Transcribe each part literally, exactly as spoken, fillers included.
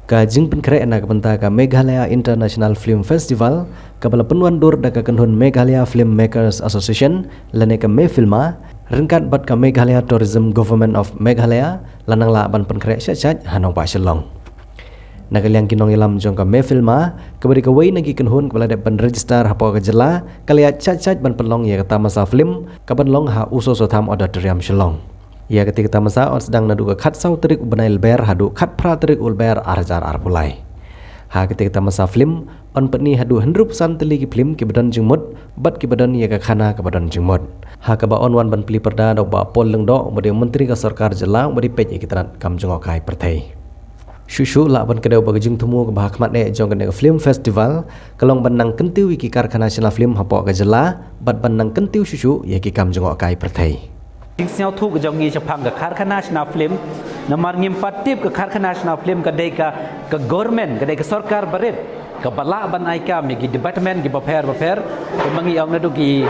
Ka jingpynkhreh na ka bynta ka Meghalaya International Film Festival, kaba la pynwandur da ka kynhun Meghalaya Filmmakers Association lane ka MeFILMA, ryngkat bad ka Meghalaya Tourism Government of Meghalaya, la nang lah ban pynkhreh shait shait ha nongbah Shillong. Na ka liang ki nongïalam jong ka MeFILMA, kaba dei kawei na ki kynhun kaba la dep ban register hapoh ka jylla, ka la ïaid shait shait ban pynlong ïa ka tamasa film, kaban long ha U Soso Tham Auditorium Shillong. Ïa kata ka tamasa yn sdang naduh ka khatsaw tarik u bnai Lber haduh khatphra tarik u Lber ar hajar arphew lai. Ha kata ka tamasa film, yn pyni haduh hynriewphew san tylli ki film kiba don jingmut, bad kiba don ïa ka khana kaba don jingmut. Ha kaba yn wan ban plie pyrda da u Bah Paul Lyngdoh, uba dei u Myntri ka Sorkar Jylla, uba dei peit ïa ki tnat kam jngohkai pyrthei. Shuh shuh lah ban kdew ba ka jingthmu kaba ha khmat eh jong kane ka film festival, ka long ban nang kyntiew ïa ki karkhana shna film hapoh ka jylla, bad ban nang kyntiew shuh shuh ïa ki kam jngohkai pyrthei. Jingsngewthuh ka jong ngi shaphang ka karkhana shna film, namar ngim pat tip ka karkhana shna film ka dei ka, ka government, ka dei ka sorkar barit, kaba lah ban ai kam ïa ki department kiba pher bapher, kumba ngi ong naduh ki,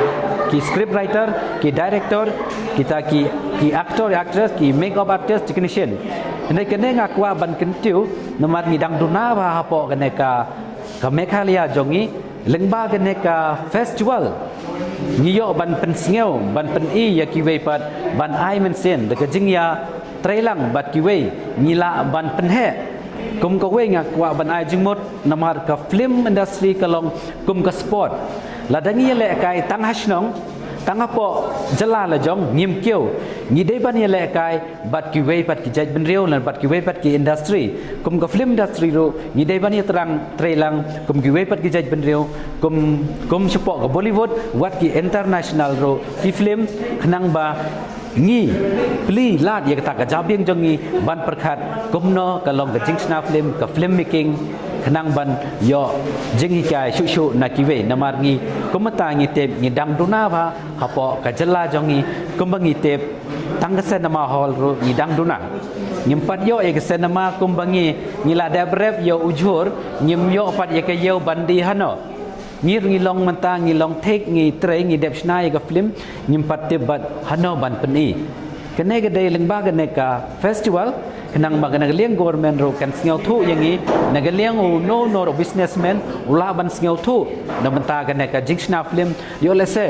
ki script writer, ki director, kita ki, ki actor, actress, ki makeup artist, technician. Hynrei kane nga kwah ban kyntiew, namar ngi dang duna bha hapoh kane ka, ka Meghalaya jong ngi, lyngba kane ka festival, ngi ïoh ban pynsngew, ban pyni ïa kiwei pat, ban ai mynsiem, da ka jingïatreilang bad kiwei, ngi lah ban pynheh. Kum kawei nga kwah ban ai jingmut, namar ka film industry ka long kum ka sport. Lada ngi ïalehkai tang ha shnong, tang hapoh jylla la jong, ngim kiew. Ngi dei ban ïalehkai bad kiwei pat ki jaitbynriew, lane bad kiwei pat ki industry. Kum ka film industry ruh, ngi dei ban ïatreilang, treilang kum kiwei pat ki jaitbynriew, kum, kum shapoh ka Bollywood, wat ki international ruh ki film, khnang ba ngi plie lad ïa kata ka jabieng jong ngi ban pyrkhat kumno ka long ka jingshna film, ka film making, khnang ban ïoh jinghikai shuh shuh na kiwei, namar ngi, kumta ngi tip, ngi dang duna bha hapoh ka jylla jong ngi, kumba ngi tip, tang ka cinema hall ruh ngi dang duna. Ngim pat ïoh ïa ka cinema kumba ngi, ngi la dep rep ïa u jhur, ngim ïoh pat ïa ka ïew ban die hano. Ngi ruh ngi long mynta, ngi long thik, ngi trei, ngi dep shna ïa ka film, ngim pat tip bad hano ban pyni. Kane ka dei lyngba kane ka festival, khnang ba kane ka liang government ruh kan sngewthuh ïa ngi, na ka liang uno uno ruh businessman, u lah ban sngewthuh na bynta kane ka jingshna film, ïoh lehse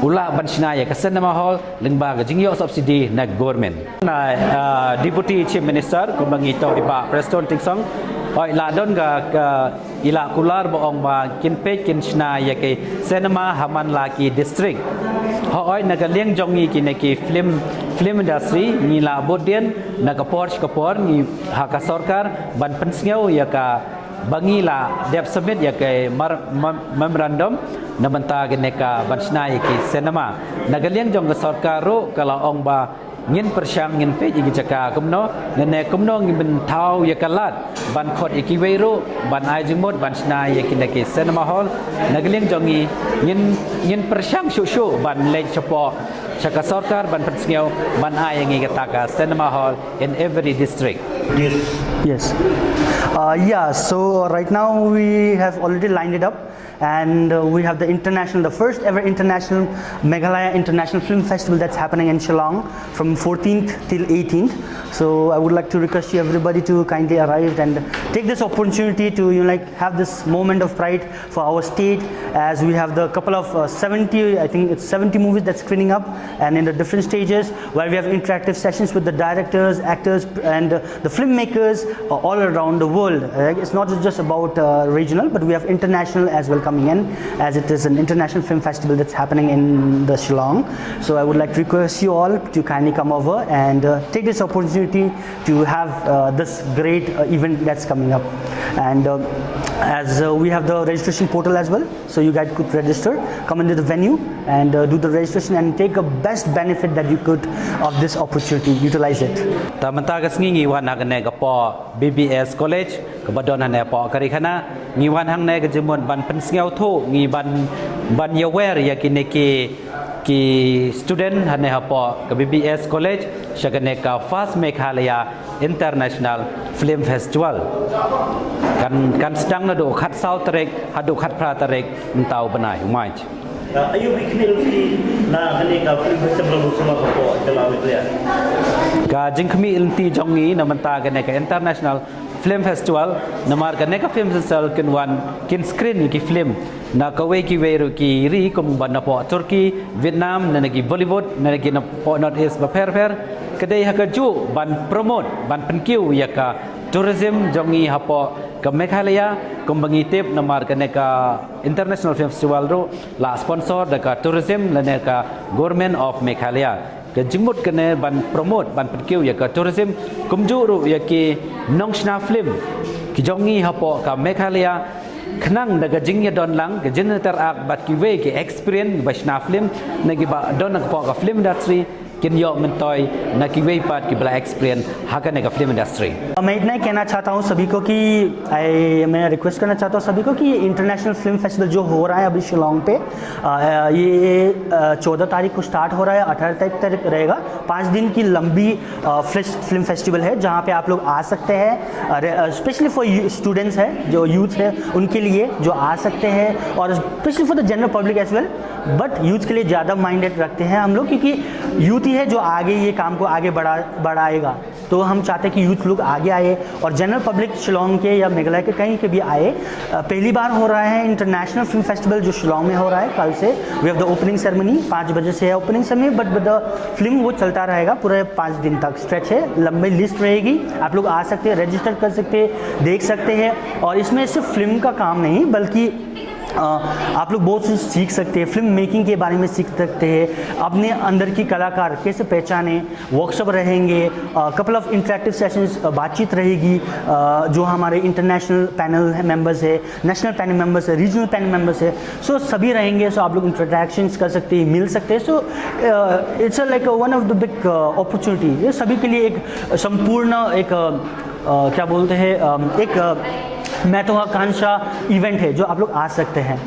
u lah ban shna ïa ka cinema hall, lyngba ka jingïoh subsidy na government. Na, ah, Deputy Chief Minister, kumba ngi ïathuh, i Bah Prestone Tynsong, hooid, la don ka, ka, i la kular ba ong ba kin peit kin shna ïa ka cinema ha man la ki district. Hooid, na ka liang jong ngi kine ki film, film industry, ngi la bud dien na ka por sha ka por, ngi ha ka sorkar ban pynsngew ïa ka, ba ngi la dep submit ïa ka mar-, mem-, memorandum na bynta kane ka ban shna ïa ki cinema. Na ka liang jong ka sorkar ruh ka la ong ba ngin pyrshang, ngin peit ïa ki jaka kumno, ne ne kumno ngin pynthaw ïa ka lad ban khot ïa kiwei ruh ban ai jingmut ban shna ïa kine ki cinema hall. Na ka liang jong ngi, ngin, ngin pyrshang shuh shuh ban leit shapoh sha ka sorkar ban pynsngew ban ai ïa ngi kata ka cinema hall in every district. Yes. Uh, yeah, so right now we have already lined it up, and uh, we have the international, the first ever international Meghalaya International Film Festival that's happening in Shillong from fourteenth till eighteenth. So I would like to request you everybody to kindly arrive and take this opportunity to, you know, like, have this moment of pride for our state, as we have the couple of, uh, seventy, I think it's seventy movies that's screening up, and in the different stages, where we have interactive sessions with the directors, actors, and, uh, the filmmakers, uh, all around the world. Uh, it's not just about, uh, regional, but we have international as well coming in, as it is an international film festival that's happening in the Shillong. So I would like to request you all to kindly come over and, uh, take this opportunity to have, uh, this great, uh, event that's coming up. And, uh, as, uh, we have the registration portal as well, so you guys could register, come into the venue and, uh, do the registration and take a best benefit that you could of this opportunity, utilize it. Ta mynta ka sngi ngi wan ha kane ka poh B B S College, kaba don hane poh Karikhana, ngi wan hangne ka jingmut ban pynsngewthuh, ngi ban, ban ïawer ïa kine ki, ki student hane hapoh ka B B S College, sha kane ka First Meghalaya International Film Festival. Kan, kan sdang naduh khatsaw tarik haduh khatphra tarik mynta u bnai u March. Ah, aïu ba khmih lynti na kane ka film festival ruh sha ka poh jylla Meghalaya? Ka jingkhmih lynti jong ngi na mynta kane ka International Film Festival, namar kane ka film festival kin wan kin screen ki film na kawei kiwei ruh ki ri kum ba napoh Turkey, Vietnam, na ki Bollywood, na ki napoh North East bapher bapher. Ka dei ha kajuh ban promote, ban pynkiew ïa ka tourism jong ngi hapoh ka Meghalaya, kum ba ngi tip namar kane ka International Film Festival ruh la sponsor da ka tourism lane ka Government of Meghalaya. Ka jingmut kane ban promote, ban pynkiew ïa ka tourism, kumjuh ruh ïa ki nongshna film ki jong ngi hapoh ka Meghalaya, khnang da ka jingïadon lang ka jingïater ak bad kiwei ki experience ba shna film, na ki ba don hapoh ka film industry, kin ïoh myntoi na kiwei pat ki ba la experience ha kane ka film industry. मैं इतना ही कहना चाहता हूँ सभी को कि आई मैं रिक्वेस्ट करना चाहता हूँ सभी को कि ये इंटरनेशनल फिल्म फेस्टिवल जो हो रहा है अभी शिलोंग पे, अ, ये चौदह तारीख को स्टार्ट हो रहा है, अठारह तारीख तक रहेगा। पाँच दिन की लंबी, अ, फिल्म फेस्टिवल है, जहाँ पे आप लोग आ सकते हैं। स्पेशली फॉर स्टूडेंट्स है, जो यूथ है, उनके लिए जो आ सकते हैं, और specially for the general public as well. But youth के लिए ज़्यादा माइंडेड रखते हैं हम लोग, क्योंकि यूथ ही है जो आगे ये काम को आगे बढ़ा बढ़ाएगा। तो हम चाहते हैं कि यूथ लोग आगे आए और जनरल पब्लिक शिलोंग के या मेघालय के कहीं के भी आए। अ, पहली बार हो रहा है इंटरनेशनल फिल्म फेस्टिवल जो शिलोंग में हो रहा है कल से। We have the opening ceremony, पाँच बजे से है opening ceremony, but the film वो चलता रहेगा पूरे पाँच दिन तक स्ट्रेच है, लंबी लिस्ट रहेगी। आप लोग आ सकते हैं, रजिस्टर कर सकते हैं, देख सकते हैं। और इसमें सिर्फ फिल्म का काम नहीं बल्कि अ, आप लोग बहुत कुछ सीख सकते हैं, फिल्म मेकिंग के बारे में सीख सकते हैं, अपने अंदर की कलाकार कैसे पहचाने। वर्कशॉप रहेंगे, कपल ऑफ इंटरेक्टिव सेशंस, बातचीत रहेगी, अ, जो हमारे इंटरनेशनल पैनल है, मेंबर्स है, नेशनल पैनल मेंबर्स है, रीजनल पैनल मेंबर्स है, सो सभी रहेंगे। सो आप लोग इंटरेक्शंस कर सकते हैं, मिल सकते हैं। So it's like one of the big opportunity, ये सभी के लिए एक संपूर्ण एक, अ, क्या बोलते हैं, अम, एक, अ, महत्वाकांक्षा इवेंट है जो आप लोग आ सकते हैं।